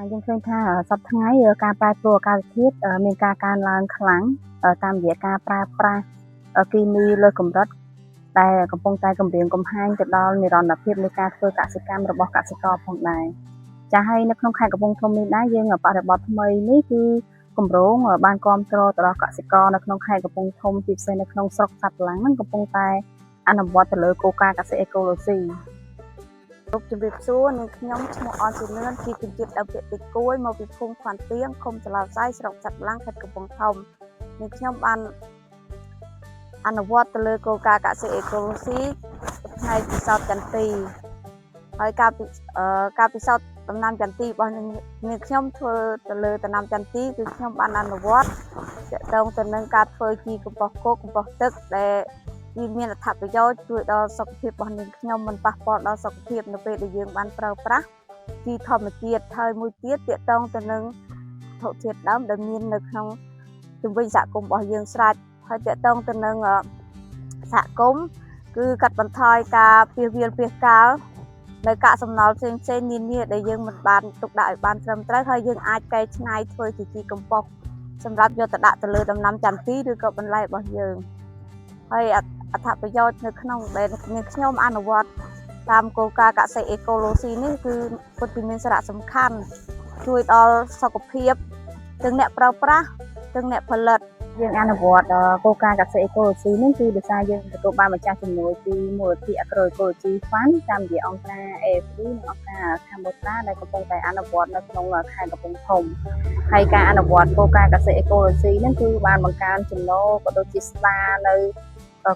យើងឃើញថាសប្តាហ៍ថ្ងៃការប្រែប្រួលអាកាសធាតុមានការកើនឡើងខ្លាំងតាមរយៈការប្រើប្រាស់គីមីលើសកម្រិតដែលកំពុងតែគំរាមកំហែងទៅដល់និរន្តរភាពនៃការធ្វើកសិកម្មរបស់កសិករផងដែរចាហើយនៅក្នុងខេត្តកំពង់ធំនេះដែរយើងបរិបទថ្មីនេះគឺគម្រោងបានគ្រប់គ្រងទៅដល់កសិករនៅក្នុងខេត្តកំពង់ធំជាពិសេសនៅក្នុងស្រុកសត្វឡាំងហ្នឹងកំពុងតែអនុវត្តទៅលើគោលការណ៍កសិអេកូឡូស៊ី លោកជំរាបសួរនាងខ្ញុំឈ្មោះអនសុនឿនជាជនជាតិដើមភាគតិចកួយមកពីភូមិខ្វាន់ទៀងឃុំចលោសៃស្រុកចាត់ឡាំងខេត្តកំពង់ធំនាងខ្ញុំបានអនុវត្តទៅលើគោលការណ៍កសិអេកូឡូស៊ីផ្នែកពិសោធន៍ចន្ទីហើយការពិសោធន៍ដំណាំចន្ទីរបស់នាងខ្ញុំធ្វើទៅលើដំណាំចន្ទីគឺខ្ញុំបានអនុវត្តទាក់ទងទៅនឹងការធ្វើជីកំប៉ុស្តគោកកំប៉ុស្តទឹកដែលវាមានអត្ថប្រយោជន៍ជួយដល់សុខភាពរបស់នាងខ្ញុំមិនប៉ះពាល់ដល់សុខភាពនៅពេលដែលយើងបានប្រើប្រាស់ជីធម្មជាតិហើយមួយទៀតទាក់ទងទៅនឹងវត្ថុធាតុដើមដែលមាននៅក្នុងជំវិញសហគមន៍របស់យើងស្រេចហើយទាក់ទងទៅនឹងសហគមន៍គឺកាត់បន្ថយការពាសវាលពាសកាលនៅកាកសំណល់ផ្សេងផ្សេងនានាដែលយើងមិនបានទុកដាក់ឲ្យបានត្រឹមត្រូវហើយយើងអាចកែច្នៃធ្វើជាជីកំប៉ុស្តសម្រាប់យកទៅដាក់ទៅលើដំណាំចន្ទីឬក៏បន្លែរបស់យើងហើយអត្ថប្រយោជន៍នៅក្នុងដែលនាងខ្ញុំអនុវត្តតាមគោលការណ៍កសិអេកូឡូស៊ីនេះគឺពិតជាមានសារៈសំខាន់ជួយដល់សុខភាពទាំងអ្នកប្រើប្រាស់ទាំងអ្នកផលិត យើងអនុវត្តគោលការណ៍កសិអេកូឡូស៊ីនេះគឺដោយសារយើងទទួលបានម្ចាស់ជំនួយពីមូលនិធិ Agroecology Fund តាមរយៈអង្គការ AFD និងអង្គការ Cambodia ដែលកំពុងតែអនុវត្តនៅក្នុងខេត្តកំពង់ធំហើយការអនុវត្តគោលការណ៍កសិអេកូឡូស៊ីនេះគឺបានបង្កើនចំណូលក៏ដូចជាស្ដារនៅ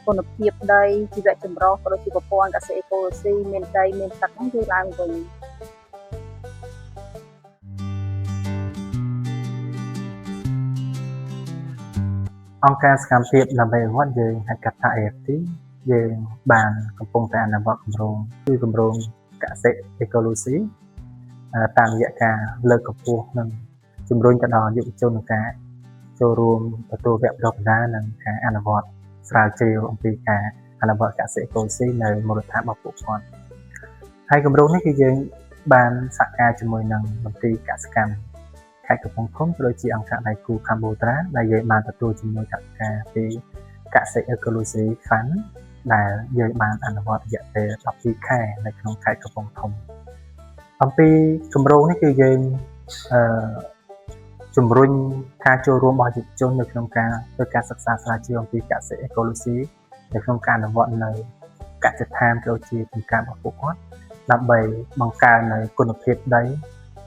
គុណភាពដីជីវៈចម្រុះក៏ដូចជាប្រព័ន្ធកសិអេកូឡូស៊ីមានដីមានទឹកហ្នឹងគឺឡើងវិញ អង្គការសកម្មភាពដើម្បីអភិវឌ្ឍយើងហៅកាត់ថា AFD យើងបានកំពុងតែអនុវត្តគម្រោងគឺគម្រោងកសិអេកូឡូស៊ីតាមរយៈការលើកកម្ពស់និងជំរុញទៅដល់យុវជនក្នុងការចូលរួមទទួលវគ្គបណ្ដុះបណ្ដាលនិងការអនុវត្តស្រាវជ្រាវអំពីការអនុវត្តកសិអេកូឡូស៊ីនៅមូលដ្ឋានរបស់ពួកគាត់ហើយគម្រោងនេះគឺយើងបានសហការជាមួយនឹងមន្ទីរកសិកម្មខេត្តកំពង់ធំក៏ដូចជាអង្គការដៃគូកម្ពុជាដែលយើងបានទទួលជំនួយថវិកាពីកសិអេកូឡូស៊ី Fund ដែលយើងបានអនុវត្តរយៈពេល12ខែនៅក្នុងខេត្តកំពង់ធំអំពីគម្រោងនេះគឺយើងអឺជំរុញការចូលរួមរបស់យុវជននៅក្នុងការធ្វើការសិក្សាស្រាវជ្រាវអំពីកសិអេកូឡូស៊ីនៅក្នុងការអនុវត្តនៅកសិដ្ឋានក៏ដូចជាចម្ការរបស់ពួកគាត់ដើម្បីបង្កើននៅគុណភាពដី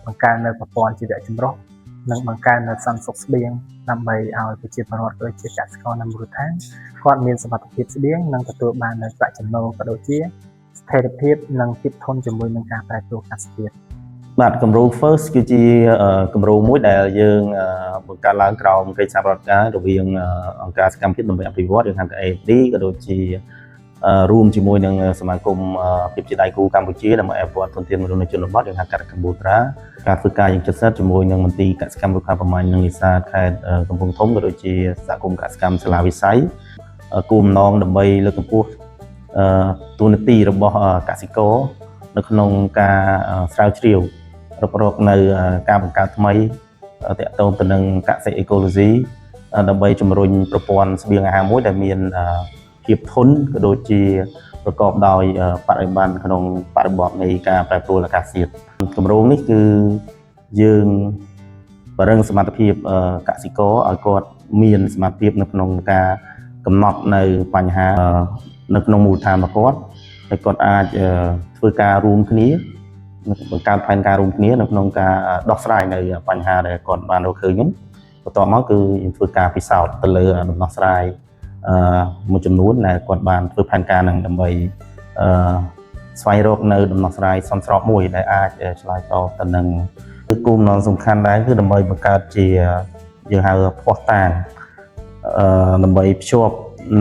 បង្កើននៅប្រព័ន្ធជីវៈចម្រុះនិងបង្កើននៅសន្តិសុខស្បៀងដើម្បីឲ្យប្រជាពលរដ្ឋដូចជាកសិករនៅមូលដ្ឋានគាត់មានសុវត្ថិភាពស្បៀងនិងទទួលបាននូវប្រាក់ចំណូលក៏ដូចជាស្ថិរភាពនិងភាពធន់ជាមួយនឹងការប្រែប្រួលអាកាសធាតុ បាទគម្រោង First គឺជាគម្រោងមួយដែលយើងបង្កើតឡើងក្រោមកិច្ចសហប្រតិបត្តិការរវាងអង្គការសកម្មភាពដើម្បីអភិវឌ្ឍយើងហៅថា AFD ក៏ដូចជារួមជាមួយនឹងសមាគមភាពជាដៃគូកម្ពុជាដើម្បីអភិវឌ្ឍធនធានមនុស្សនៅជនបទយើងហៅកាត់កម្ពុជាការធ្វើការយ៉ាងជិតស្និទ្ធជាមួយនឹងមន្ទីរកសិកម្មរុក្ខាប្រមាញ់និងនេសាទខេត្តកំពង់ធំក៏ដូចជាសហគមន៍កសិកម្មសាលាវិស័យគោលបំណងដើម្បីលើកកម្ពស់តួនាទីរបស់កសិករនៅក្នុងការស្រាវជ្រាវ រករកនៅការបង្កើតថ្មីតាក់ទងទៅនឹងកសិអេកូឡូស៊ីដើម្បីជំរុញប្រព័ន្ធស្បៀងអាហារមួយដែលមានភាពធន់ក៏ដូចជាប្រកបដោយបរិប័ណ្ណក្នុងបរិបទនៃការប្រែប្រួលអាកាសធាតុគម្រោងនេះគឺយើងបរិងសមត្ថភាពកសិករឲ្យគាត់មានសមត្ថភាពនៅក្នុងការកំណត់នៅបញ្ហានៅក្នុងមូលដ្ឋានរបស់គាត់ហើយគាត់អាចធ្វើការរួមគ្នាបង្កើតផែនការរួមគ្នានៅក្នុងការដោះស្រាយនៅបញ្ហាដែលគាត់បានរកឃើញនោះបន្ទាប់មកគឺយើងធ្វើការពិសោធន៍ទៅលើដំណោះស្រាយមួយចំនួនដែលគាត់បានធ្វើផែនការនឹងដើម្បីស្វែងរកនៅដំណោះស្រាយសមស្របមួយដែលអាចឆ្លើយតបទៅនឹងគឺគោលបំណងសំខាន់ដែរគឺដើម្បីបង្កើតជាយើងហៅភស្តុតាងដើម្បីភ្ជាប់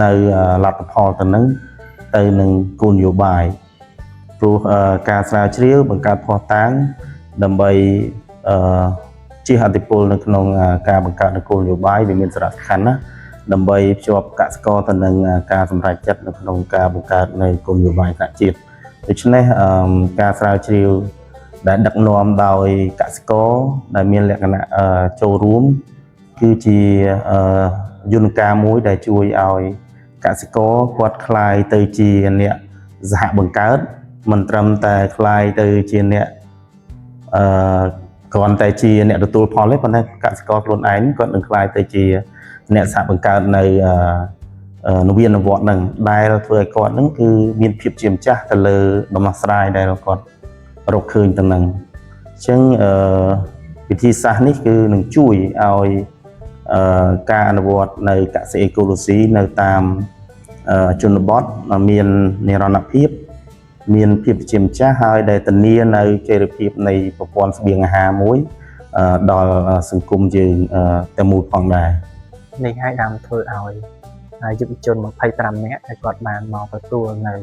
នៅលទ្ធផលទៅនឹងទៅនឹងគោលនយោបាយព្រោះការស្រាវជ្រាវបង្កើតភស្តុតាងដើម្បីអឺជះឥទ្ធិពលនៅក្នុងការបង្កើតនគោលនយោបាយវាមានសារៈសំខាន់ណាស់ដើម្បីភ្ជាប់កសិករទៅនឹងការសម្រេចចិត្តនៅក្នុងការបង្កើតនៅគោលនយោបាយថ្នាក់ជាតិដូច្នេះការស្រាវជ្រាវ ដែលដឹកនាំដោយកសិករដែលមានលក្ខណៈអឺចូលរួមគឺជាអឺយន្តការមួយដែលជួយឲ្យកសិករគាត់ក្លាយទៅជាអ្នកសហបង្កើតមិនត្រឹមតែក្លាយទៅជាអ្នកអឺគ្រាន់តែជាអ្នកទទួលផលទេប៉ុន្តែកសិករខ្លួនឯងគាត់នឹងក្លាយទៅជាអ្នកសហបង្កើតនៅអឺអឺនវានុវត្តន៍ហ្នឹងដែលធ្វើឲ្យគាត់ហ្នឹងគឺមានភាពជាម្ចាស់ទៅលើដំណោះស្រាយដែលគាត់រកឃើញទៅហ្នឹងអញ្ចឹងអឺវិធីសាស្ត្រនេះគឺនឹងជួយឲ្យអឺការអនុវត្តនៅកសិអេកូឡូស៊ីនៅតាមអឺជនបទមាននិរន្តរភាព មានភាពជាម្ចាស់ហើយដែលធានានៅចីរភាពនៃប្រព័ន្ធស្បៀងអាហារមួយអឺដល់សង្គមយើងអឺទាំងមូលផងដែរ នេះហើយបានធ្វើឲ្យយុវជន25នាក់ដែលគាត់បានមកទទួលនៅ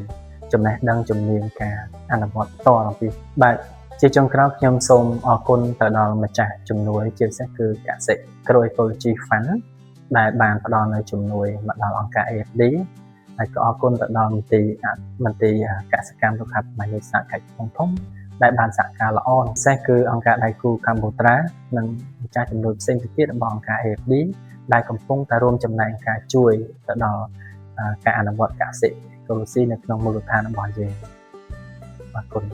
ចំណេះដឹងជំនាញការអនុវត្តផ្ទាល់អំពីបាទជាចុងក្រោយខ្ញុំសូមអរគុណទៅដល់ម្ចាស់ជំនួយជាពិសេសគឺកសិ Agroecology Fund ដែលបានផ្ដល់នៅជំនួយមកដល់អង្គការ AFD ហើយក៏អរគុណទៅដល់មន្ទីរមន្ទីរកសិកម្មរុក្ខាប្រមាញ់សហខេត្តកំពង់ធំដែលបានសហការល្អពិសេសគឺអង្គការដៃគូកម្ពុជានិងម្ចាស់ជំនួយផ្សេងទៀតរបស់អង្គការ AFD ដែលកំពុងតែរួមចំណែកការជួយទៅដល់ការអនុវត្តកសិអេកូឡូស៊ីនៅក្នុងមូលដ្ឋានរបស់យើងអរគុណ។